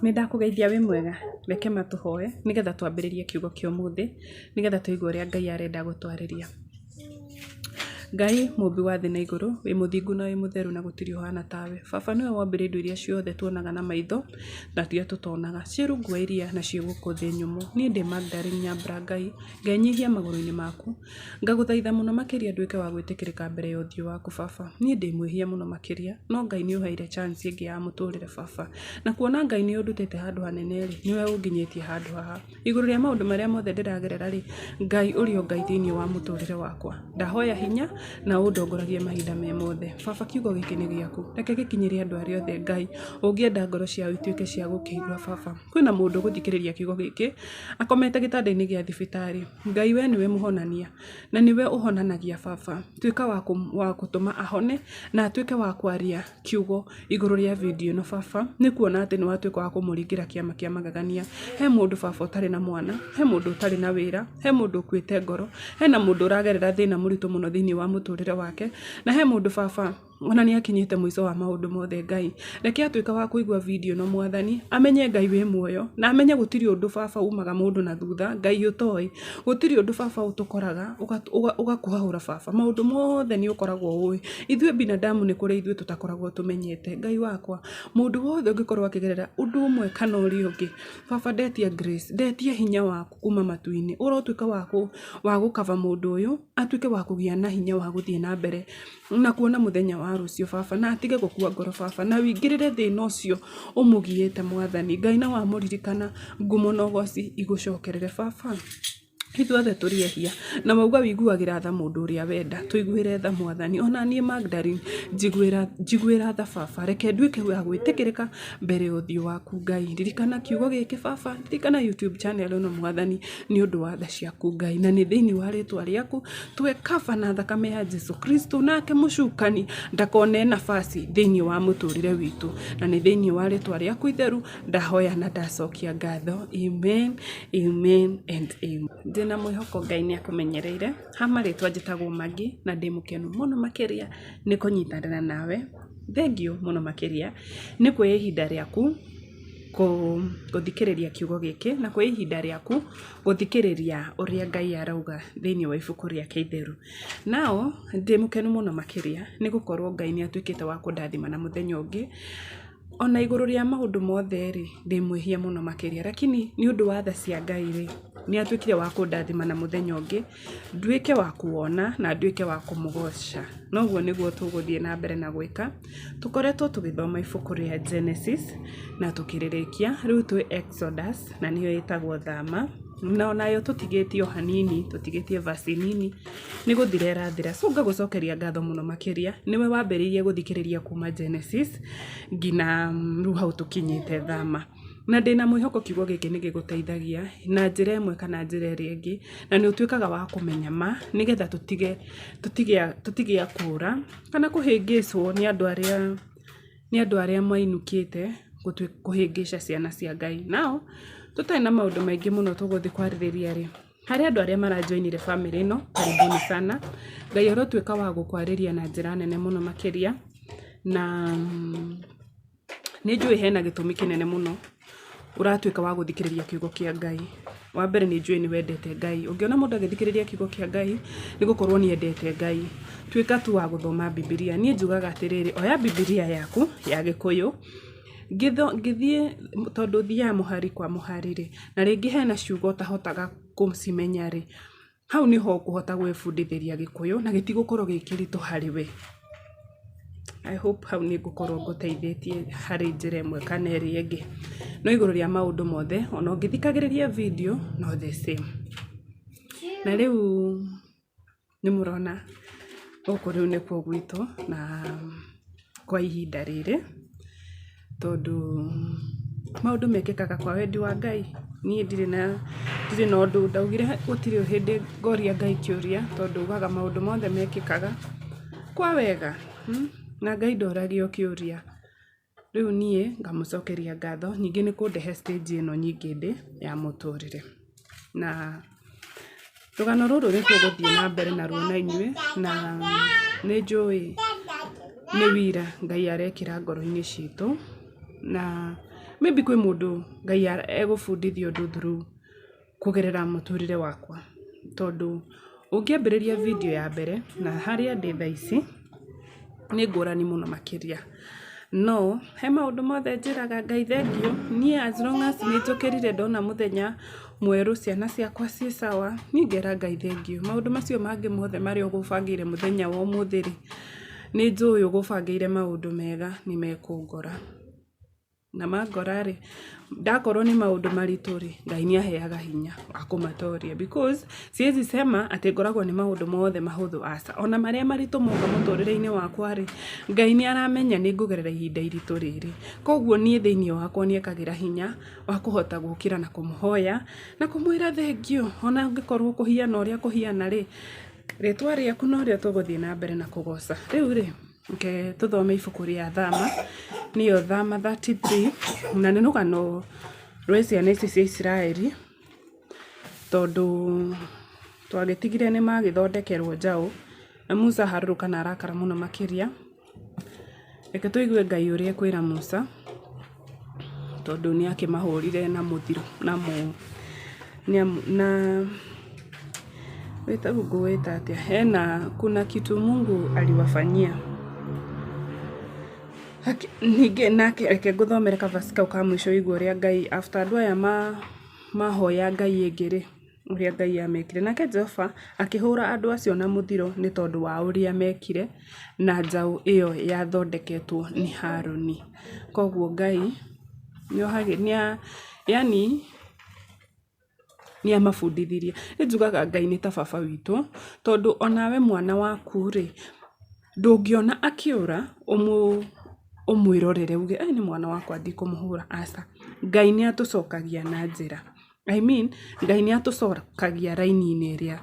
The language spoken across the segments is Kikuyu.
Nĩ ndakũgeithia wĩ mwega? Reke ma tũhoe nĩgetha twambĩrĩrie kiugo kĩa ũmũthĩ, nĩgetha tũigue ũrĩa Ngai arenda gũtwarĩria. Ngai mũmbi wa thĩ na igũrũ, wĩ mũthingu na wĩ mũtheru na gũtirĩ ũhana tawe. Baba nĩwe wombire indo iria ciothe tuonaga na maitho na iria tũtonaga, ciĩ rungu wa iria na ciĩ gũkũ thĩ nyũmũ. Niĩ ndĩ Magdalene Nyambura Ngai, ngenyihia magũrũ-inĩ maku. Ngagũthaitha mũno makĩria nduĩke wa gwĩtĩkĩrĩka mbere ya ũthiũ waku baba. Niĩ ndĩ mwĩhia mũno makĩria, no Ngai nĩ ũheire chance ĩngĩ ya mũtũrĩre baba. Na kuona Ngai nĩ ũndutĩte handũ hanene rĩ, nĩwe ũnginyĩtie handũ haha. Igũrũ rĩa maũndũ marĩa mothe ndĩragerera rĩ, Ngai ũrĩ o Ngai thĩinĩ wa mũtũrĩre wakwa. Ndahoya hinya na ũndongoragie mahinda me mothe. Baba kiugo gĩkĩ nĩ gĩaku, reke gĩkinyĩre andũ arĩa othe Ngai ũngĩenda ngoro ciao ituĩke cia gũkĩigua baba. Kwĩna mũndũ ũgũthikĩrĩria kiugo gĩkĩ, akomete gĩtanda-inĩ gĩa thibitarĩ. Ngai we nĩwe mũhonania, na nĩwe ũhonanagia baba. Tuĩka wa gũtũma ahone, na atuĩke wa kwaria kiugo igũrũ rĩa video ĩno baba, nĩ kuona atĩ nĩ watuĩka wa kũmũringĩra kĩama kĩa magegania. He mũndũ baba ũtarĩ na mwana, he mũndũ ũtarĩ na wĩra, he mũndũ ũkuĩte ngoro, hena mũndũ ũragerera thĩna mũritũ mũno thĩiniĩ wa mũtũrĩre wake, na he mũndũ baba ona nĩ akinyĩte mũico wa maũndũ mothe Ngai. Reke atuĩka wa kũigua video ĩno mwathani, amenye Ngai wĩ muoyo, na amenye gũtirĩ ũndũ baba umaga mũndũ na thutha, Ngai ũtoĩ. Gũtirĩ ũndũ baba ũtũkoraga ũgakũhahũra baba, maũndũ mothe nĩ ũkoragwo ũĩ. Ithuĩ binadamu nĩ kũrĩ ithuĩ tũtakoragwo tũmenyete. Ngai wakwa, mũndũ wothe ũngĩkorwo akĩgerera ũndũ ũmwe kana ũrĩa ũngĩ, baba ndetia grace, ndetia hinya waku kuma matu-inĩ, ũrotuĩka wa gũ cover mũndũ ũyũ, atuĩke wa kũgĩa na hinya wa gũthiĩ na mbere na kuona mũthenya wa rũciũ baba, na atige gũkua ngoro baba, na wĩingĩrĩre thĩna ũcio ũmũgiĩte mwathani. Ngai na wamũririkana ngumo na ũgoci igũcokerere baba. Ithuothe tũrĩ ehia, na wauga wĩiguagĩra tha mũndũ ũrĩa wenda, tũiguĩre tha mwathani. Ona niĩ Magdalene njiguĩra njiguĩra tha baba, reke nduĩke wa gwĩtĩkĩrĩka mbere ya ũthiũ waku Ngai. Ririkana kiugo gĩkĩ baba, ririkana YouTube channel ĩno mwathani, nĩ ũndũ wa tha ciaku Ngai, na nĩ thĩinĩ wa rĩtwa rĩaku twekaba na thakame ya Jesu Kristo, nake mũcukani ndakone nafasi thĩinĩ wa mũtũrĩre witũ, na nĩ thĩinĩ wa rĩtwa rĩaku itheru ndahoya na ndacokia ngatho. Amen, amen and amen. Ndĩna mwĩhoko Ngai nĩ akũmenyereire. Ha marĩtwa njĩtagwo Maggie na ndĩ mũkenu mũno makĩria nĩ kũnyitanĩra nawe. Thengiũ mũno makĩria nĩ kuoya ihinda rĩaku gũthikĩrĩria kiugo gĩkĩ na kuoya ihinda rĩaku gũthikĩrĩria ũrĩa Ngai arauga thĩinĩ wa ibuku rĩake itheru. Nao, ndĩ mũkenu mũno makĩria nĩ gũkorwo Ngai nĩ atuĩkĩte wa kũndathima na mũthenya ũngĩ. Ona igũrũ rĩa maũndũ mothe rĩ, ndĩ mwĩhia mũno makĩria, lakini nĩ ũndũ wa tha cia Ngai rĩ, nĩ atuĩkire wa kũndathima na mũthenya ũngĩ, nduĩke wa kuwona na nduĩke wa kũmũgoca. Na ũguo nĩguo tũgũthiĩ na mbere na gwĩka. Tũkoretwo tũgĩthoma ibuku rĩa Genesis na tũkĩrĩrĩkia, rĩu twĩ Exodus na nĩyo ĩtagwo Thama, na onayo tũtigĩtie o hanini, tũtigĩtie verse nini, nĩ gũthira ĩrathira. So ngagũcokeria ngatho mũno makĩria, nĩwe wambĩrĩirie gũthikĩrĩria kuma Genesis nginya rĩu hau tũkinyĩte Thama. Na ndĩna mwĩhoko kiugo gĩkĩ nĩ gĩgũteithagia na njĩra ĩmwe kana njĩra ĩrĩa ĩngĩ, na nĩ ũtuĩkaga wa kũmenya ma, nĩgetha tũtige tũtige tũtige a kũũra kana kũhĩngĩcwo nĩ andũ arĩa nĩ andũ arĩa mainũkĩte kũhĩngĩca ciana cia Ngai. Now, tũtarĩ na maũndũ maingĩ mũno tũgũthiĩ kwarĩrĩria rĩ, harĩ andũ arĩa marajoinire bamĩrĩ ĩno, karibuni sana. Ngai arotuĩka wa gũkwarĩria na njĩra nene mũno makĩria, na nĩ njũĩ hena gĩtũmi kĩnene mũno ũratuĩka wa gũthikĩrĩria kiugo kĩa Ngai. Wa mbere nĩ njũĩ nĩ wendete Ngai. Ũngĩona mũndũ agĩthikĩrĩria kiugo kĩa Ngai, nĩ gũkorwo nĩ endete Ngai. Tuĩka tu wa gũthoma Bibilia. Niĩ njugaga atĩrĩrĩ, oya Bibilia yaku ya Gĩkũyũ, ngĩthiĩ tondũ thiaga mũhari kwa mũhari rĩ, na rĩngĩ hena ciugo ũtahotaga kũcimenya rĩ, hau nĩho ũkũhota gwĩbundithĩria Gĩkũyũ na gĩtigũkorwo gĩ kĩritũ harĩ we. I hope hau nĩ ngũkorwo ngũteithĩtie harĩ njĩra ĩmwe kana ĩrĩa ĩngĩ. No igũrũ rĩa maũndũ mothe, ona ũngĩthikagĩrĩria video no the same. Na rĩu nĩ mũrona gũkũ rĩu nĩkuo gwitũ na kwa ihinda rĩrĩ, tondũ maũndũ mekĩkaga kwa wendi wa Ngai. Niĩ ndirĩ na ndirĩ na ũndũ ndaugire gũtirĩ hĩndĩ ngoria Ngai kĩũria, tondũ ugaga maũndũ mothe mekĩkaga kwa wega, na Ngai ndoragio kĩũria. Rĩu niĩ ngamũcokeria ngatho, ningĩ nĩ kũndehe stage ĩno nyingĩ ndĩ ya mũtũrĩre. Na rũgano rũrũ nĩ tũgũthiĩ na mbere naruo na inyuĩ, na nĩ njũĩ nĩ wĩira Ngai arekĩra ngoro-inĩ citũ, na Maybe kwĩ mũndũ Ngai egũbundithia ũndũ through kũgerera mũtũrĩre wakwa. Tondũ ũngĩambĩrĩria video ya mbere na harĩa ndĩ thaa ici nĩ ngũrani mũno makĩria. No he maũndũ mothe njĩraga Ngai thengiũ, niĩ as long as nĩ njũkĩrire ndona mũthenya mwerũ, ciana ciakwa ciĩ sawa, niĩ ngera Ngai thengiũ. Maũndũ macio mangĩ mothe marĩa ũgũbangĩire mũthenya wa ũmũthĩ rĩ, nĩ njũĩ ũgũbangĩire maũndũ mega nĩ mekũngora. Na mangora rĩ, ndakorwo nĩ maũndũ maritũ rĩ, Ngai nĩ aheaga hinya wa kũmatoria because siwezi sema atĩ ngoragwo nĩ maũndũ mothe mahũthũ, aca. Ona marĩa maritũ moka mũtũrĩre-inĩ wakwa rĩ, Ngai nĩ aramenya nĩ ngũgerera ihinda iritũ rĩrĩ. Koguo niĩ thĩiniĩ wakwa nĩ ekagĩra hinya wa kũhota gũkĩra na kũmũhoya na kũmwĩra thengiũ ona angĩkorwo kũhiana ũrĩa kũhiana rĩ, rĩtwa rĩaku norĩo tũgũthiĩ na mbere na kũgoca. Rĩu rĩ, reke tũthome ibuku rĩa Thama, nĩyo Thama 33, na nĩ rũgano rwa ciana ici cia Isiraeli, tondũ twagĩtigire nĩ magĩthondekerwo njaũ, na Musa harũrũka na arakara mũno makĩria. Reke tũigue Ngai ũrĩa ekwĩra Musa, tondũ nĩ akĩmahũrire na mũthiro na na wĩtagwo ngũwĩta atĩa? Hena kuna kitu Mungu aliwafanyia. Ningĩ nake reke ngũthomere ka verse kau ka mũico ũigue ũrĩa Ngai after andũ aya mahoya Ngai ĩngĩ rĩ, ũrĩa Ngai amekire. Nake Jehova akĩhũra andũ acio na mũthiro nĩ tondũ wa ũrĩa mekire na njaũ ĩyo yathondeketwo nĩ Harũni. Koguo Ngai yani nĩ amabundithirie. Niĩ njugaga Ngai nĩ ta baba witũ, tondũ onawe mwana waku rĩ, ndũngĩona akĩũra ũmwĩrorere uge nĩ mwana wakwa ndikũmũhũra, aca. Ngai nĩ atũcokagia na njĩra. I mean, Ngai nĩ atũcokagia raini-inĩ ĩrĩa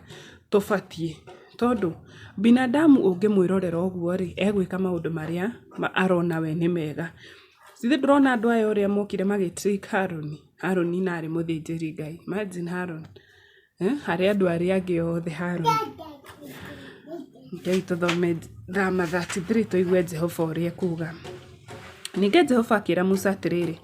tũbatiĩ. Tondũ binadamu ũngĩmwĩrorera ũguo rĩ, egwĩka maũndũ marĩa arona we nĩ mega. Githĩ ndũrona andũ aya ũrĩa mokire magĩ trick Harũni? Harũni na arĩ mũthĩnjĩri Ngai. Imagine Harũni. Harĩ andũ arĩa angĩ othe Harũni. Rekei tũthome Thama 33 tũigue Jehova ũrĩa ekuga. Ningĩ Jehova akĩra Musa atĩrĩrĩ,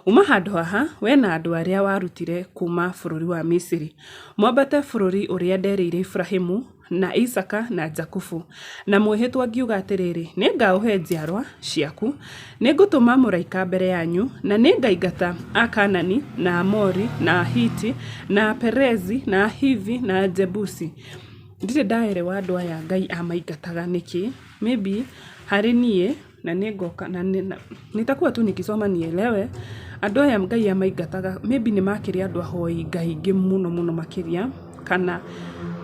uma handũ haha, we na andũ arĩa warutire kuuma bũrũri wa Misiri, mwambate bũrũri ũrĩa nderĩire Iburahĩmu na Isaaka na Jakubu, na mwĩhĩtwa ngiuga atĩrĩrĩ, nĩngaũhe njiarwa ciaku. Nĩngũtũma mũraika mbere yanyu, na nĩngaingata Akaanani, na Aamori, na Ahiti, na Aperezi, na Ahivi, na Ajebusi. Ndirĩ ndaerewa andũ aya Ngai amaingataga nĩkĩ. Maybe harĩ niĩ na nĩngoka na nitakuwa tu nikisoma nielewe andũ aya Ngai amaingataga maybe nĩ makĩrĩ andũ ahoi Ngai aingĩ mũno mũno makĩria kana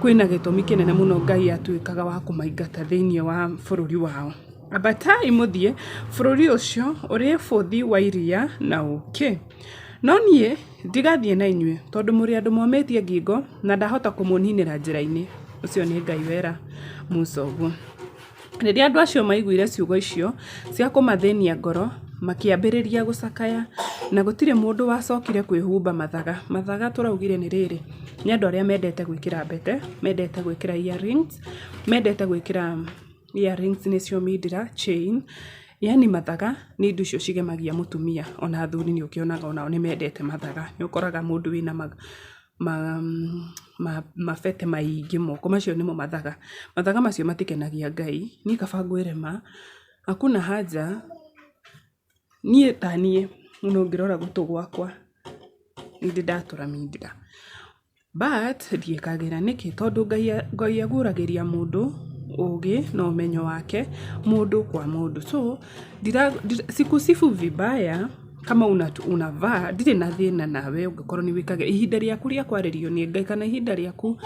kwĩna gĩtũmi kĩnene mũno Ngai atuĩkaga wa kũmaingata thĩiniĩ wa bũrũri wao. Ambatai mũthiĩ bũrũri ũcio ũrĩ bũthi wa iria na ũũkĩ. No niĩ ndigathiĩ na inyuĩ, tondũ mũrĩ andũ momĩtie ngingo na ndahota kũmũninĩra njĩra-inĩ. Ũcio nĩ Ngai wera Musa ũguo. Rĩrĩa andũ acio maiguire ciugo icio cia kũmathĩnia ngoro, makĩambĩrĩria gũcakaya, na gũtirĩ mũndũ wacokire kwĩhumba mathaga. Mathaga tũraugire nĩ rĩrĩ, nĩ andũ arĩa mendete gwĩkĩra mbete, mendete gwĩkĩra earrings, mendete gwĩkĩra earrings nĩcio mindira, chain, yani mathaga nĩ indo icio cigemagia mũtumia. Ona athuri nĩ ũkĩonaga onao nĩ mendete mathaga. Nĩ ũkoraga mũndũ wĩna mabete maingĩ moko, macio nĩmo mathaga. Mathaga macio matikenagia Ngai. Niĩ kaba ngwĩre ma, hakuna haja, niĩ ta niĩ ona ũngĩrora gũtũ gwakwa, nĩ ndĩ ndatũra mindira. But ndiĩkagĩra nĩkĩ? Tondũ Ngai aguũragĩria mũndũ ũgĩ na ũmenyo wake mũndũ kwa mũndũ. So sikusifu vibaya kama unavaa, ndirĩ na thĩna nawe ũngĩkorwo nĩ wĩkagĩra. Ihinda rĩaku rĩa kwarĩrio nĩ Ngai kana ihinda rĩaku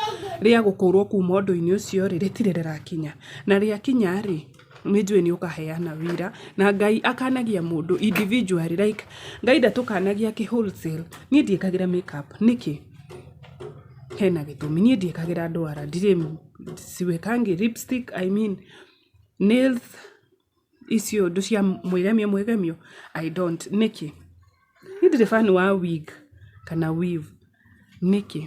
rĩa gũkũrwo kuma ũndũ-inĩ ũcio rĩ, rĩtirĩ rĩrakinya. Na rĩakinya rĩ, nĩ njũĩ nĩ ũkaheana wĩira na Ngai akanagia mũndũ individually like Ngai ndatũkanagia kĩ wholesale. Niĩ ndiĩkagĩra makeup. Nĩkĩ? Hena gĩtũmi. Niĩ ndiĩkagĩra ndwara, ndirĩ siwekangi lipstick, I mean nails icio indo cia mwĩgemio mwĩgemio, I don't. Nĩkĩ? Niĩ ndirĩ fan wa wig kana weave. Nĩkĩ?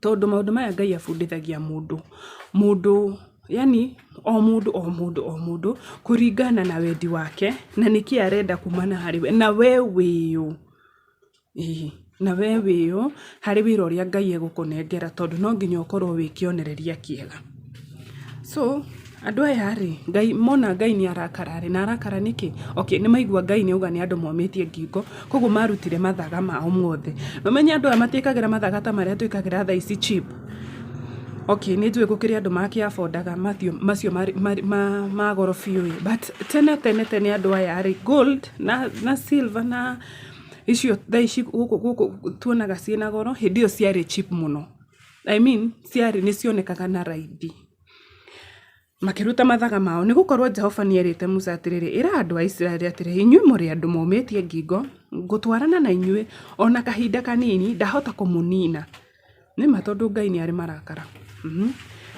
Tondũ maũndũ maya Ngai abundithagia mũndũ, mũndũ Yani o mũndũ o mũndũ o mũndũ kũringana na wendi wake na nĩkĩ arenda kumana harĩ we, na we wĩũ. Ĩĩ na we wĩũ harĩ wĩra ũrĩa Ngai egũkũnengera tondũ no nginya ũkorwo wĩ kĩonereria kĩega. So andũ aya rĩ, Ngai mona Ngai nĩ arakara rĩ, na arakara nĩkĩ? Okay, nĩ maigua Ngai nĩ auga nĩ andũ momĩtie ngingo, koguo marutire mathaga mao mothe. Na ũmenye andũ aya matiĩkagĩra mathaga ta marĩa twĩkagĩra thaa ici cheap. Okay, nĩ njũĩ gũkĩrĩ andũ makĩ afford aga macio ma goro biũ ĩ, but tene tene tene andũ aya rĩ, gold na silver na icio thaa ici gũkũ gũkũ tuonaga ciĩna goro, hĩndĩ ĩyo ciarĩ cheap mũno. I mean ciarĩ nĩ cionekaga na raithi. Makĩruta mathaga mao, nĩ gũkorũo Jehova nĩ eerĩte Musa atĩrĩ, Ĩra andũ a Isiraeli atĩrĩ, 'Inyuĩ mũrĩ andũ momĩtie ngingo, ngũtwarana na inyuĩ o na kahinda kanini, ndahota kũmũniina. Nĩ ma tondũ Ngai nĩ arĩ marakara.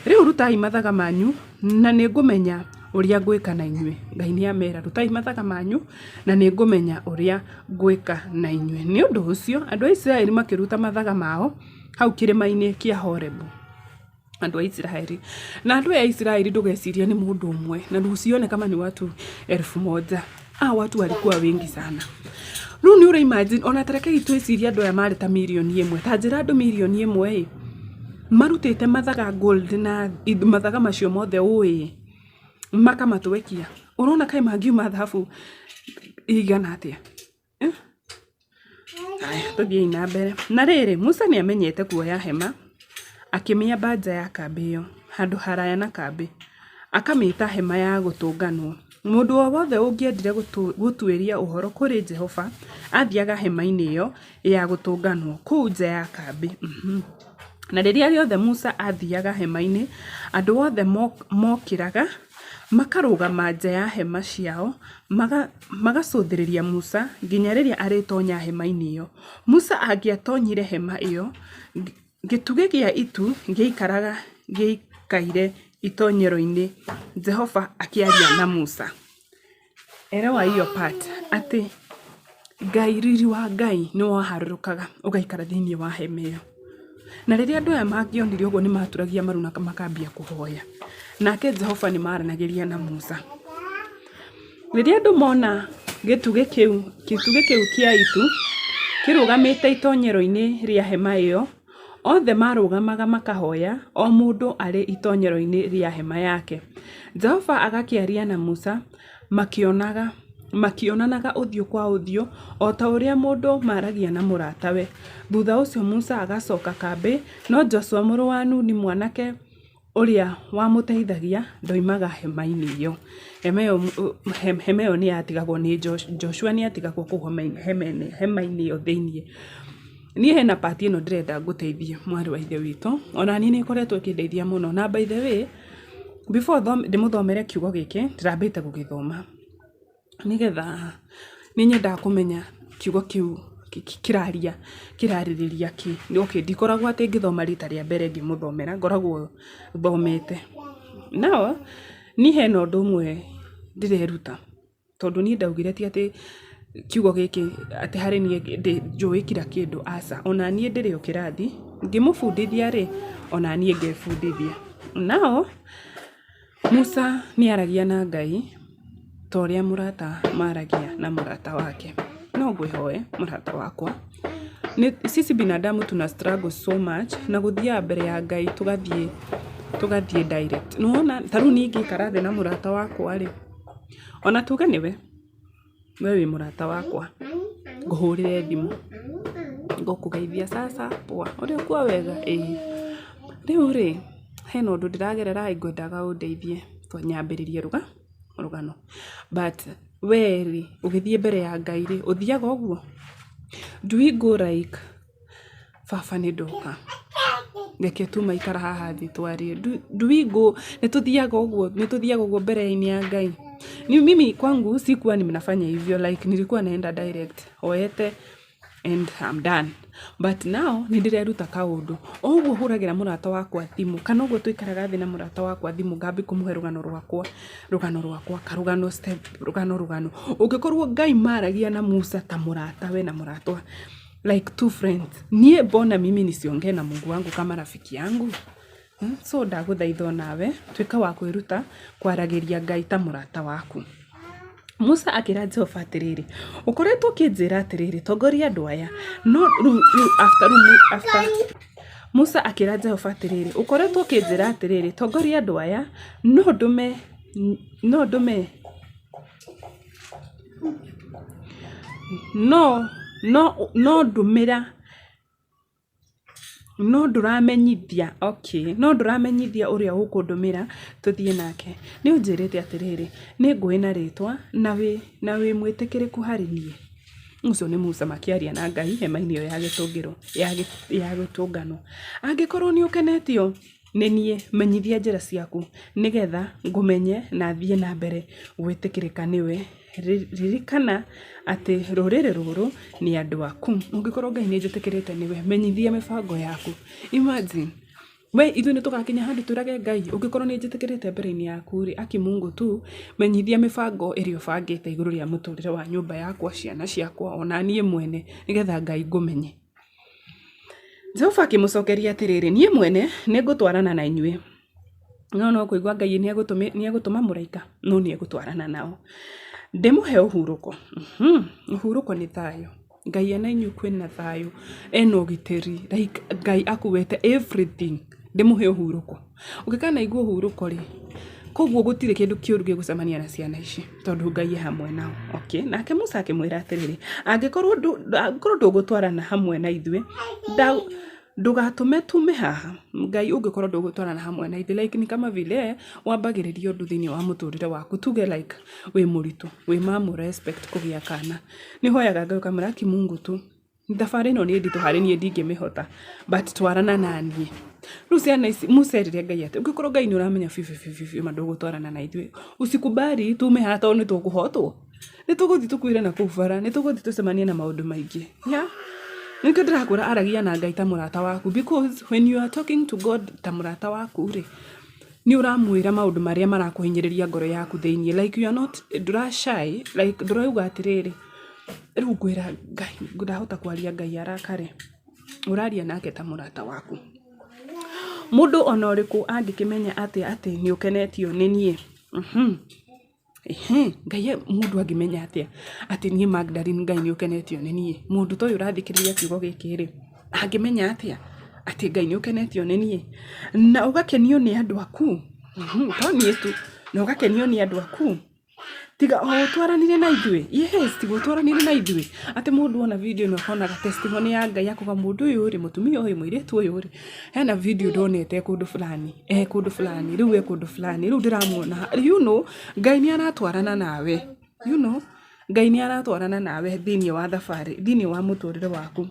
Rĩu rutai mathaga manyu, na nĩ ngũmenya ũrĩa ngwĩka na inyuĩ. Ngai nĩ amera, rutai mathaga manyu, na nĩ ngũmenya ũrĩa ngwĩka na inyuĩ. Nĩ ũndũ ũcio, andũ a Isiraeli makĩruta mathaga mao hau kĩrĩma-inĩ kĩa Horebu. Andũ a Isiraeli. Na andũ aya a Isiraeli ndũgecirie nĩ mũndũ ũmwe, na usione kama ni watu 1000. Hawa watu walikuwa wengi sana. Rĩu nĩ ũra imagine ona ta rekei twĩcirie andũ aya marĩ ta 1,000,000. Ta njĩra andũ 1,000,000 ĩ, marutĩte mathaga gold na mathaga macio mothe ũĩ, makamatwekia. Ũrona kaĩ mangiuma thahabu ĩigana atĩa? Haya, tũthiĩi na mbere. Na rĩrĩ, Musa nĩ amenyete kuoya hema, akĩmĩamba nja ya kambĩ ĩyo, handũ haraya na kambĩ, akamĩĩta hema ya gũtũnganwo. Mũndũ o wothe ũngĩendire gũtuĩria ũhoro kũrĩ Jehova, aathiaga hema-inĩ ĩyo ya gũtũnganwo, kũu nja ya kambĩ. Na rĩrĩa rĩothe Musa aathiaga hema-inĩ, andũ othe mookĩraga makarũgama nja ya hema ciao, magacũthĩrĩria Musa nginya rĩrĩa arĩtonya hema-inĩ ĩyo. Musa angĩatonyire hema ĩyo, gĩtugĩ gĩa itu gĩaikaraga gĩikaire itonyero-inĩ Jehova akĩaria na Musa. Elewa hiyo part atĩ Ngai, riri wa Ngai nĩ waharũrũkaga ũgaikara thĩinĩ wa hema ĩyo. Na rĩrĩa andũ aya mangĩonire ũguo nĩ maturagia maru na makambia kũhoya. Nake Jehova nĩ maranagĩria na Musa. Rĩrĩa andũ mona gĩtugĩ kĩu, gĩtugĩ kĩu kĩa itu kĩrũgamĩte itonyero-inĩ rĩa hema ĩyo, othe maarũgamaga makahoya, o mũndũ arĩ itonyero-inĩ rĩa hema yake. Jehova agakĩaria na Musa makĩonaga, makĩonanaga ũthiũ kwa ũthiũ, o ta ũrĩa mũndũ maragia na mũratawe. Thutha ũcio Musa agacoka kambĩ, no Joshua mũrũ wa Nuni, mwanake ũrĩa wamũteithagia, ndoimaga hema-inĩ ĩyo. Hema ĩyo hema ĩyo nĩ yatigagwo nĩ Joshua nĩ atigagwo kũu hema-inĩ ĩyo thĩiniĩ. Niĩ hena part ĩno ndĩrenda ngũteithie mwarĩ wa ithe witũ, ona niĩ nĩ ĩkoretwo ĩkĩndeithia mũno. Na by the way, before ndĩmũthomere kiugo gĩkĩ, ndĩrambĩte gũgĩthoma. Nĩgetha nĩ nyendaga kũmenya kiugo kĩu kĩraria kĩrarĩrĩria kĩ. Okay, ndikoragwo atĩ ngĩthoma rita rĩa mbere ngĩmũthomera, ngoragwo thomete. No, niĩ hena ũndũ ũmwe ndĩreruta, tondũ niĩ ndaugire ti atĩ kiugo gĩkĩ atĩ harĩ niĩ njũĩ kira kĩndũ, aca. Ona niĩ ndĩrĩ o kĩrathi, ngĩmũbundithia rĩ, ona niĩ ngebundithia. Now, Musa nĩ aragia na Ngai ta ũrĩa mũrata maragia na mũrata wake. No ngwĩhoe mũrata wakwa, sisi binadamu tuna struggle so much na gũthiaga mbere ya Ngai tũgathiĩ tũgathiĩ direct. Nĩ wona ta rĩu niĩ ingĩikara thĩ na mũrata wakwa rĩ, ona tuge nĩwe, we wĩ mũrata wakwa, ngũhũrĩre thimũ, ngũkũgeithia sasa poa, ũrĩ okuo wega? Ĩĩ. Rĩu rĩ, hena ũndũ ndĩragerera ĩ ngwendaga ũndeithie nyambĩrĩrie rũgano. But we rĩ, ũgĩthiĩ mbere ya Ngai rĩ, ũthiaga ũguo? Do we go like baba nĩ ndoka, reke tuma ikara haha thĩ twarie. Do we go, nĩ tũthiaga ũguo, nĩ tũthiaga ũguo mbere-inĩ ya Ngai? Ni mimi kwangu sikuwa ninafanya hivyo like nilikuwa naenda direct hoete and I'm done. But now nĩ ndĩreruta kaũndũ. O ũguo hũragĩra mũrata wakwa thimũ kana ũguo tũikaraga thĩ na mũrata wakwa thimũ ngambia kũmũhe rũgano rwakwa, rũgano rwakwa, karũgano step, rũgano rũgano. Ũngĩkorwo Ngai maragia na Musa ta mũratawe na mũrata like two friends. Niĩ mbona mimi nisiongee na Mungu wangu kama rafiki yangu? So ndagũthaitha onawe, tuĩka wa kwĩruta kwaragĩria Ngai ta mũrata waku. Musa akĩra Jehova atĩrĩrĩ, ũkoretwo ũkĩnjĩra atĩrĩrĩ, 'Tongoria andũ aya, no rĩu rĩu after rĩu after Musa akĩra Jehova atĩrĩrĩ, ũkoretwo ũkĩnjĩra atĩrĩrĩ, 'Tongoria andũ aya, no ndũme no ndũme no no no ndũmĩra No ndũramenyithia, okay, no ndũramenyithia ũrĩa ũkũndũmĩra tũthiĩ nake. Nĩ ũnjĩrĩte atĩrĩrĩ, nĩ ngũĩ na rĩtwa na wĩ na wĩ mwĩtĩkĩrĩku harĩ niĩ. Ũcio nĩ Musa makĩaria na Ngai hema-inĩ ĩyo ya gĩtũngĩro ya gĩtũngano. Angĩkorwo nĩ ũkenetio nĩ niĩ, menyithia njĩra ciaku, nĩgetha ngũmenye na thiĩ na mbere gwĩtĩkĩrĩka nĩwe. Ririkana atĩ rũrĩrĩ rũrũ nĩ andũ aku. Ũngĩkorwo Ngai nĩ njĩtĩkĩrĩte nĩwe, menyithia mĩbango yaku. Imagine, we ithuĩ nĩ tũgakinya handũ twĩrage Ngai, ũngĩkorwo nĩ njĩtĩkĩrĩte mbere-inĩ yaku rĩ, aki Mungu tu, menyithia mĩbango ĩrĩa ũbangĩte igũrũ rĩa mũtũrĩre wa nyũmba yakwa, ciana ciakwa, ona niĩ mwene, nĩgetha Ngai ngũmenye. Jehova akĩmũcokeria atĩrĩrĩ, niĩ mwene nĩ ngũtwarana na inyuĩ. No no kũigua Ngai nĩ egũtũma mũraika, no nĩ egũtwarana nao. Ndĩmũhe ũhurũko. Ũhurũko nĩ thayũ. Ngai ena inyuĩ kwĩna thayũ, ena ũgitĩri, like Ngai akuĩte everything. Ndĩmũhe ũhurũko. Ũngĩkanaigua ũhurũko rĩ, koguo gũtirĩ kĩndũ kĩũru gĩgũcemania na ciana ici, tondũ Ngai e hamwe nao. Okay, nake Musa akĩmwĩra atĩrĩrĩ, angĩkorwo ndũgũtwarana hamwe na ithuĩ, ndũgatũme tume haha. Ngai ũngĩkorwo ndũgũtwarana hamwe na ithuĩ, like ni kama vile wambagĩrĩria ũndũ thĩinĩ wa mũtũrĩre waku, tuge like wĩ mũritũ, wĩ mama ũra expect kũgĩa kana, nĩ ũhoyaga Ngai ũkamwĩra aki Mungu tu, thabarĩ ĩno nĩ nditũ harĩ niĩ ndingĩmĩhota, but twarana naniĩ. Rĩu ciana ici, Musa erire Ngai atĩ, ũngĩkorwo Ngai nĩ ũramenya biũ biũ biũ ma ndũgũtwarana na ithuĩ, usikubali tume haha tondũ nĩ tũkũhotwo. Nĩ tũgũthiĩ tũkuĩre na kũu bara, nĩ tũgũthiĩ tũcemanie na maũndũ maingĩ. Yeah. Nĩkĩo ndĩrakwĩra aragia na Ngai ta mũrata waku because when you are talking to God ta mũrata waku rĩ, nĩ ũramwĩra maũndũ marĩa marakũhinyĩrĩria ngoro yaku thĩiniĩ. Like you are not, ndũra shy, like ndũrauga atĩrĩrĩ, rĩu ngwĩra Ngai, ndahota kwaria Ngai arakare. Ũraria nake ta mũrata waku. Mũndũ ona ũrĩkũ angĩkĩmenya atĩa atĩ nĩ ũkenetio nĩ niĩ? Ngai mũndũ angĩmenya atĩa atĩ niĩ Magdalene Ngai nĩ ũkenetio nĩ niĩ? Mũndũ ta ũyũ ũrathikĩrĩria kiugo gĩkĩ rĩ, angĩmenya atĩa atĩ Ngai nĩ ũkenetio nĩ niĩ? Na ũgakenio nĩ andũ aku, to niĩ tu, na ũgakenio nĩ andũ aku? Tiga o ũtwaranire na ithuĩ, yes, tiga ũtwaranire na ithuĩ, atĩ mũndũ ona video ĩno akonaga testimony ya Ngai akauga mũndũ ũyũ rĩ, mũtumia ũyũ, mũirĩtu ũyũ rĩ, hena video ndonete e kũndũ fulani, e kũndũ fulani, rĩu e kũndũ fulani, rĩu ndĩramuona haha, you know, Ngai nĩ aratwarana nawe, you know, Ngai nĩ aratwarana nawe thĩiniĩ wa thabarĩ, thĩiniĩ wa mũtũrĩre waku.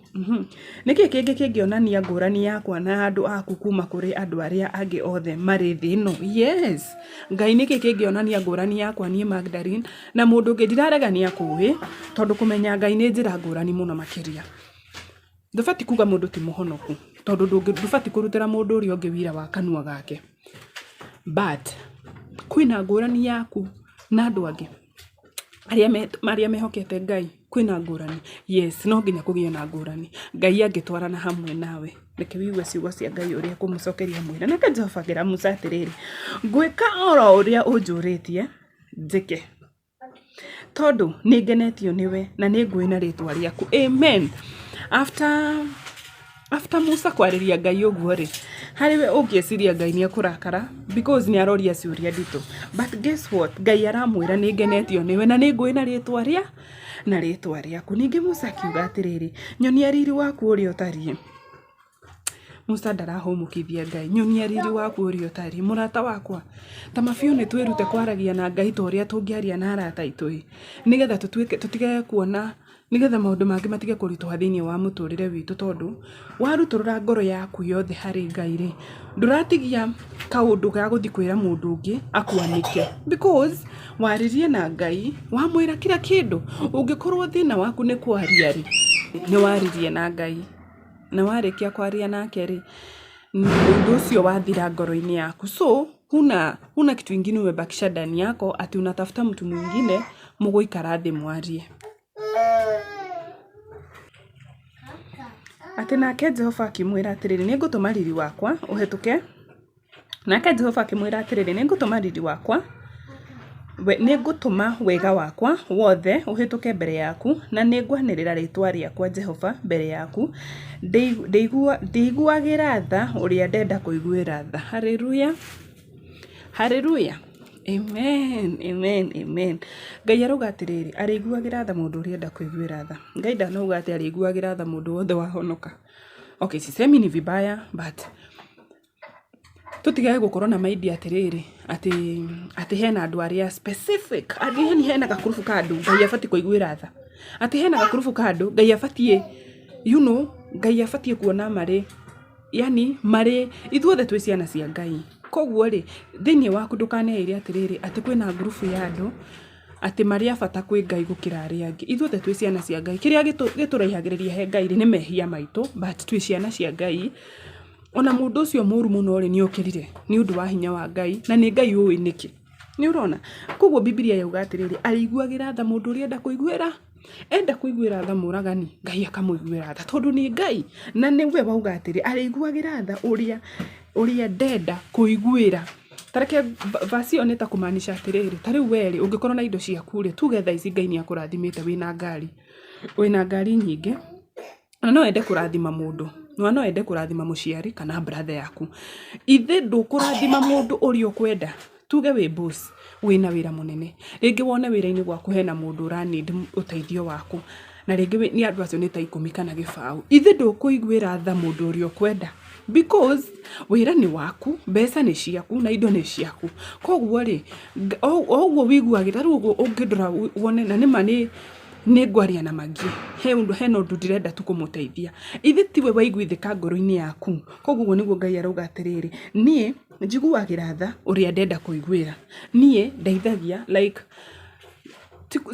Nĩkĩ kĩngĩ kĩngĩonania ngũrani yakwa na andũ aku kuma kũrĩ andũ arĩa angĩ othe marĩ thĩ ĩno? Yes, Ngai nĩkĩ kĩngĩonania ngũrani yakwa niĩ Magdalene na mũndũ ũngĩ? Ndirarega nĩ akũĩ, tondũ kũmenya Ngai nĩ njĩra ngũrani mũno makĩria. Ndũbatiĩ kuga mũndũ ti mũhonoku, tondũ ndũbatiĩ kũrutĩra mũndũ ũrĩa ũngĩ wĩira wa kanua gake. But, kwĩna ngũrani yaku na andũ angĩ arĩa mehokete Ngai, kwĩna ngũrani? Yes, no nginya kũgĩe na ngũrani. Ngai angĩtwarana hamwe nawe, reke wĩigue ciugo cia Ngai ũrĩa ekũmũcokeria amwĩre. Nake Jehova akĩra Musa atĩrĩrĩ, ngwĩka oro ũrĩa ũnjũrĩtie njĩke. Tondũ nĩ ngenetio nĩwe na nĩ ngũĩ na rĩtwa rĩaku. Amen. After, after Musa kwarĩria Ngai ũguo rĩ, harĩ we ũngĩciria Ngai nĩ ekũrakara because nĩ aroria ciũria nditũ. But guess what? Ngai aramwĩra nĩ ngenetio nĩwe na nĩ ngũĩ na rĩtwa rĩa na rĩtwa rĩaku. Ningĩ Musa akiuga atĩrĩrĩ, nyonia riri waku ũrĩa ũtariĩ. Musa ndarahũmũkithia Ngai, nyonia riri waku ũrĩa ũtariĩ. Mũrata wakwa, ta ma biũ nĩ twĩrute kwaragia na Ngai ta ũrĩa tũngĩaria na arata aitũ ĩ, nĩgetha tũtuĩke tũtige kuona, nĩgetha maũndũ mangĩ matige kũritũha thĩiniĩ wa mũtũrĩre witũ tondũ, warutũrũra ngoro yaku yothe harĩ Ngai rĩ, ndũratigia kaũndũ ga gũthiĩ kwĩra mũndũ ũngĩ akwanĩke. Because waririe na Ngai, wamwĩra kira kĩndũ, ũngĩkorwo thĩna waku nĩ kwaria rĩ, nĩ waririe na Ngai. Na warĩkia kwaria nake-rĩ, ũndũ ũcio wathira ngoro-inĩ yaku. So, huna, huna kitu ingine umebakisha ndani yako ati unatafuta mtu mwingine mũgũikara thĩ mwarie. Atĩ nake Jehova akĩmwĩra atĩrĩrĩ, nĩngũtũma riri wakwa ũhĩtũke. Nake Jehova akĩmwĩra atĩrĩrĩ, nĩngũtũma riri wakwa, nĩngũtũma wega wakwa wothe ũhĩtũke mbere yaku, na nĩngwanĩrĩra rĩĩtwa rĩakwa Jehova mbere yaku. Ndĩiguagĩra tha ũrĩa ndenda kũiguĩra tha. Haleluya! Haleluya! Amen, amen, amen. Ngai arauga atĩrĩrĩ, arĩiguagĩra tha mũndũ ũrĩa enda kũiguĩra tha. Ngai ndanauga atĩ arĩiguagĩra tha mũndũ wothe wahonoka. Okay, sisemi ni vibaya, but tũtigage gũkorwo na mind atĩrĩrĩ, atĩ atĩ hena andũ arĩa specific, yani hena gakurubu ka andũ Ngai abatiĩ kũiguĩra tha. Atĩ hena gakurubu ka andũ Ngai abatiĩ, you know, Ngai abatiĩ kuona marĩ, yani marĩ, ithuothe twĩ ciana cia Ngai. Koguo rĩ, thĩiniĩ waku ndũkaneĩre atĩrĩrĩ, atĩ kwĩna ngurubu ya andũ, atĩ marĩ a bata kwĩ Ngai gũkĩra arĩa angĩ. Ithuothe twĩ ciana cia Ngai. Kĩrĩa gĩtũraihagĩrĩria he Ngai rĩ, nĩ mehia maitũ, but twĩ ciana cia Ngai. Ona mũndũ ũcio mũru mũno rĩ, nĩ okĩrire nĩ ũndũ wa hinya wa Ngai, na nĩ Ngai ũĩ nĩkĩ. Nĩ ũrona? Koguo Bibilia yauga atĩrĩrĩ, arĩiguagĩra tha mũndũ ũrĩa enda kũiguĩra, enda kũiguĩra tha mũragani, Ngai akamũiguĩra tha tondũ nĩ Ngai. Na nĩwe wauga atĩrĩ, arĩiguagĩra tha ũrĩa ũrĩa ndenda kũiguĩra. Ta reke verse ĩyo nĩ ta kũmaanisha atĩrĩrĩ, ta rĩu we rĩ, ũngĩkorwo na indo ciaku rĩ, tuge thaa ici Ngai nĩ akũrathimĩte wĩna ngari, wĩna ngari nyingĩ, Na no wende kũrathima mũndũ, na no wende kũrathima mũciari kana brother yaku. Ithe ndũkũrathima mũndũ ũrĩa ũkwenda? Tuge wĩ boss, wĩna wĩra mũnene, rĩngĩ wone wĩra-inĩ gwaku hena mũndũ ũra need ũteithio waku, na rĩngĩ nĩ andũ acio nĩ ta ikũmi kana gĩbaũ. Ithe ndũkũiguĩra tha mũndũ ũrĩa ũkwenda? Because wĩra nĩ waku, mbeca nĩ ciaku na indo nĩ ciaku. Koguo rĩ, o ũguo wĩiguagĩra, ta rĩu ũguo ũngĩndora wone na nĩma nĩ nĩ ngwaria na Maggie, he ũndũ hena ũndũ ndĩrenda tu kũmũteithia. Ithe tiwe waiguithĩka ngoro-inĩ yaku? Koguo ũguo nĩguo Ngai arauga atĩrĩrĩ, niĩ njiguagĩra tha ũrĩa ndenda kũiguĩra. Niĩ ndeithagia like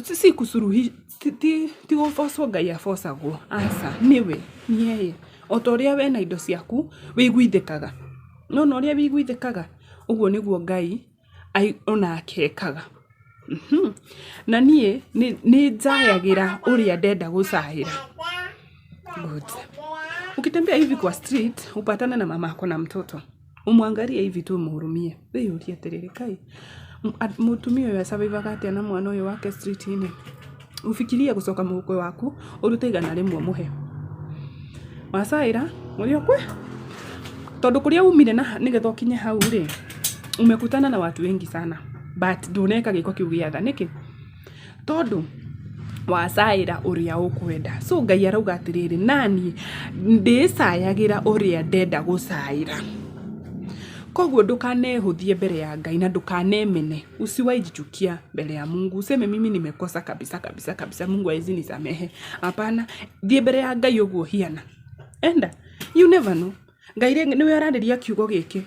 si kusuruhi ti gũbocwo Ngai abocagwo, aca, nĩwe, nĩ O ta ũrĩa we na indo ciaku wĩiguithĩkaga. Nĩwona ũrĩa wĩiguithĩkaga? Ũguo nĩguo Ngai onake ekaga. Na niĩ nĩ njayagĩra ũrĩa ndenda gũcaĩra. Good. Ukitembea hivi kwa street upatane na mama ako na mtoto umwangalie hivi tu umhurumie, wĩyũrie atĩrĩrĩ, kai mũtumia ũyũ asurvivaga atĩa na mwana ũyũ wake street-inĩ? Ufikirie gũcoka mũhuko waku ũrute 100 ũmũhe. Wacaĩra ũrĩa ũkwĩ tondũ kũrĩa umire na nĩgetha ũkinye hau rĩ, umekutana na watu wengi sana but ndũneka gĩko kĩu gĩa tha. Nĩkĩ? Tondũ wacaĩra ũrĩa ũkwenda. So Ngai arauga atĩrĩrĩ, naniĩ ndĩcayagĩra ũrĩa ndenda gũcaĩra. Koguo ndũkanehũthie mbere ya Ngai na ndũkanemene. Usiwahi jichukia mbele ya Mungu. Useme mimi nimekosa kabisa kabisa kabisa, Mungu hawezi nisamehe. Hapana, thiĩ mbere ya Ngai ũguo hiana. Enda, you never know. Ngai nĩwe ũrarĩria kiugo gĩkĩ.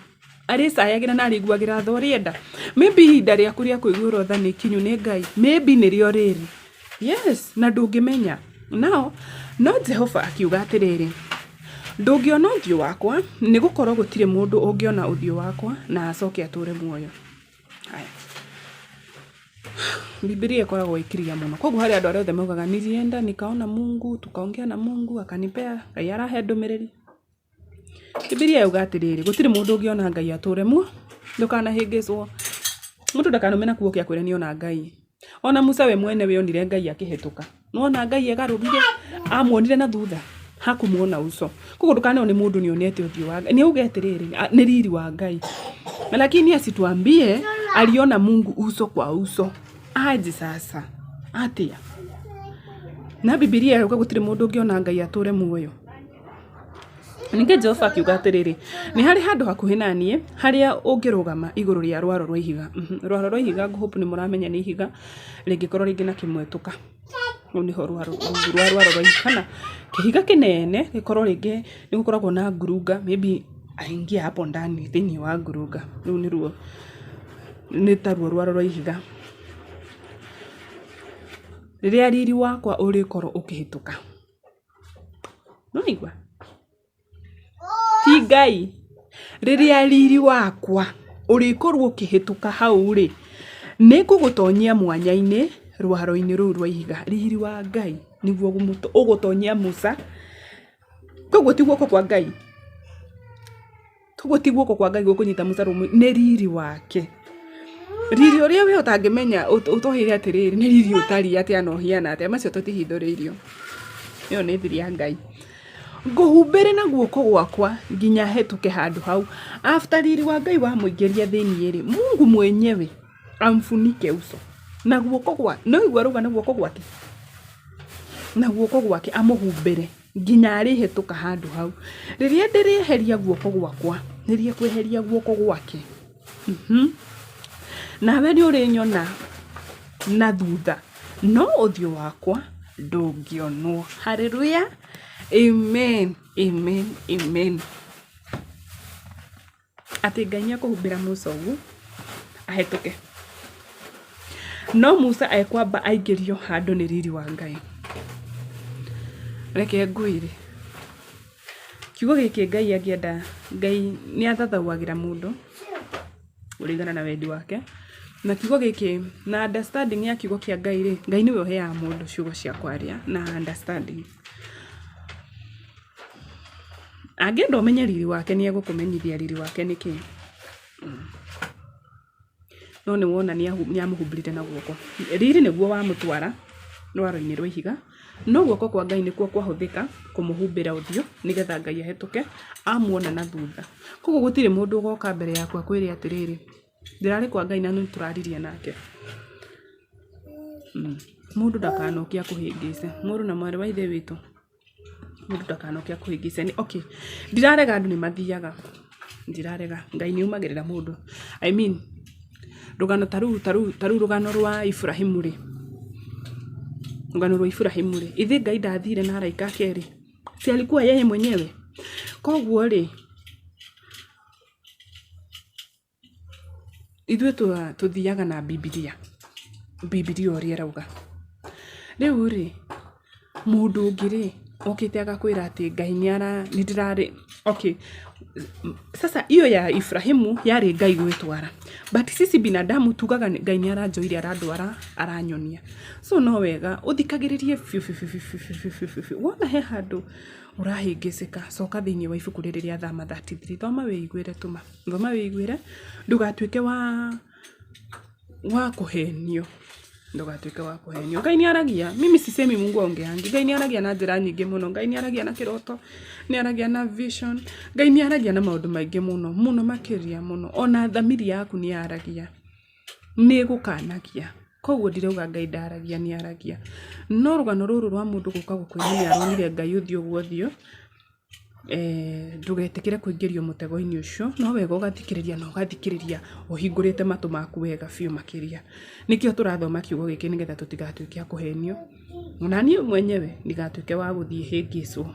Arĩcayagĩra na arĩiguagĩra tha ũrĩa enda. Maybe ihinda rĩaku rĩa kũiguĩrwo tha nĩ ikinyu nĩ Ngai. Maybe nĩrĩo rĩrĩ. Yes, na ndũngĩmenya. Now, no Jehova akiuga atĩrĩrĩ, ndũngĩona ũthiũ wakwa, nĩ gũkorwo gũtirĩ mũndũ ũngĩona ũthiũ wakwa na acoke atũũre muoyo. Haya. Bibilia ĩkoragwo ĩ clear mũno. Koguo harĩ andũ arĩa othe maugaga nilienda nikaona Mungu, tukaongea na Mungu akanipea, Ngai arahe ndũmĩrĩri. Bibilia yauga atĩrĩrĩ, gũtirĩ mũndũ ũngĩona Ngai atũre muoyo. Ndũkanahĩngĩcwo. Mũndũ ndakanume na kuo akwĩre nĩona Ngai. Ona Musa we mwene we onire Ngai akĩhĩtũka. Nĩwona Ngai egarũrire, amuonire na thutha, hakumuona uso. Koguo ndũkanerwo nĩ mũndũ nĩonete ũthiũ wa Ngai. Nĩauge atĩrĩrĩ, nĩ riri wa Ngai. Lakini asituambie aliona Mungu uso kwa uso. Aje sasa? Atĩa? Na Bibilia yauga gũtirĩ mũndũ ũngĩona Ngai atũre muoyo. Ningĩ Jehova akiuga atĩrĩrĩ, nĩ harĩ handũ hakuhĩ na niĩ harĩa ũngĩrũgama igũrũ rĩa rwaro rwa ihiga. Rwaro rwa ihiga ngũ hope nĩ mũramenya nĩ ihiga rĩngĩkorwo rĩngĩ na kĩmwetũka. Rũu nĩho rwaro rungu rwa rwaro rwa ihiga kana kĩhiga kĩnene gĩkorwo rĩngĩ nĩ gũkoragwo na ngurunga maybe aingie hapo ndani thĩinĩ wa ngurunga. Rũu nĩruo nĩ taruo rwaro rwa ihiga. Rĩrĩa riri wakwa ũrĩkorwo ũkĩhĩtũka. Nĩwaigua? Ti Ngai. Rĩrĩa riri wakwa ũrĩkorwo ũkĩhĩtũka hau rĩ, nĩngũgũtonyia mwanya-inĩ rwaro-inĩ rũu rwa ihiga. Riri wa Ngai nĩguo ũgũtonyia Musa. Koguo ti guoko kwa Ngai. Koguo ti guoko kwa Ngai gũkũnyita Musa rũmwe, nĩ riri wake. Riri ũrĩa we ũtangĩmenya ũtohire atĩrĩrĩ, nĩ riri ũtariĩ atĩa na ũhiana atĩa, macio tũtihithũrĩirio. Ĩyo nĩ thiri ya Ngai. Ngũhumbĩre na guoko gwakwa nginya hetũke handũ hau. After riri wa Ngai wamũingĩria thĩiniĩ rĩ, Mungu mwenyewe amfunike uso na guoko gwa, no igua arauga na guoko gwake, na guoko gwake amũhumbĩre nginya arĩhĩtũka handũ hau. Rĩrĩa ndĩrĩeheria guoko gwakwa, nĩrĩo ekweheria guoko gwake. Nawe nĩ ũrĩnyona na thutha, no ũthiũ wakwa ndũngĩonwo. Hallelujah. Amen. Amen. Amen. Atĩ Ngai nĩ ekũhumbĩra Musa ũguo ahĩtũke. No Musa ekwamba aingĩrio handũ nĩ riri wa Ngai. Reke ngwĩre, kiugo gĩkĩ Ngai angĩenda, Ngai nĩ athathaũagĩra mũndũ kũringana na wendi wake. Na kiugo gĩkĩ, na understanding ya kiugo kĩa Ngai rĩ, Ngai nĩwe ũheaga mũndũ ciugo cia kwaria na understanding. Angĩenda ũmenye riri wake nĩ egũkũmenyithia riri wake nĩ kĩĩ. No nĩ wona nĩ amũhumbĩrire na guoko. Riri nĩguo wamũtwara rwaro-inĩ rwa ihiga, no guoko kwa Ngai nĩkuo kwahũthĩka kũmũhumbĩra ũthiũ nĩgetha Ngai ahĩtũke amuona na thutha. Koguo gũtirĩ mũndũ ũgoka mbere yaku akwĩre atĩrĩrĩ, ndĩrarĩ kwa Ngai na nĩ tũraririe nake. Mũndũ ndakanoke akũhĩngĩce. Mũrũ na mwarĩ wa ithe witũ, mũndũ ndakanoke akũhĩngĩce. Okay, ndirarega andũ nĩ mathiaga, ndirarega Ngai nĩ aumagĩrĩra mũndũ. I mean, rũgano ta rũu ta rũu ta rũu rũgano rwa Iburahĩmu rĩ, rũgano rwa Iburahĩmu rĩ, ithe Ngai ndathire na araika ake rĩ, si alikuwa yeye mwenyewe? Koguo rĩ, ithuĩ tũthiaga na Bibilia, Bibilia ũrĩa ĩrauga. Rĩu rĩ, mũndũ ũngĩ rĩ, okĩte agakwĩra atĩ Ngai nĩ ara, nĩ ndĩrarĩ, okay, sasa hiyo ya Ibrahimu yarĩ Ngai gwĩtwara, but sisi binadamu tugaga Ngai nĩ aranjoire arandwara aranyonia. So no wega ũthikagĩrĩrie biũ biũ biũ biũ biũ biũ biũ. Wona he handũ ũrahĩngĩcĩka, coka thĩiniĩ wa ibuku rĩrĩ rĩa Thama 33, thoma wĩiguĩre tuma, thoma wĩiguĩre, ndũgatuĩke wa kũhenio, ndũgatuĩke wa kũhenio. Ngai nĩ aragia, mimi sisemi Mungu haongeangi. Ngai nĩ aragia na njĩra nyingĩ mũno. Ngai nĩ aragia na kĩroto, nĩ aragia na vision, Ngai nĩ aragia na maũndũ maingĩ mũno, mũno makĩria mũno. Ona thamiri yaku nĩ yaragia, nĩ ĩgũkanagia. Koguo ndirauga Ngai ndaragia, nĩ aragia. No rũgano rũrũ rwa mũndũ gũka gũkwĩra nĩ aronire Ngai ũthiũ gwa ũthiũ, ndũgetĩkĩre kũingĩrio mũtego-inĩ ũcio. No wega ũgathikĩrĩria na ũgathikĩrĩria ũhingũrĩte matũ maku wega biũ makĩria. Nĩkĩo tũrathoma kiugo gĩkĩ nĩgetha tũtigatuĩke a kũhenio. Ona niĩ mwenyewe ndigatuĩke wa gũthiĩ hĩngĩcwo,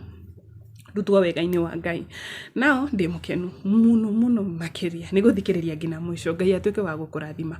ndutwo wega-inĩ wa Ngai. Nao ndĩ mũkenu mũno mũno makĩria nĩ gũthikĩrĩria nginya mũico. Ngai atuĩke wa gũkũrathima.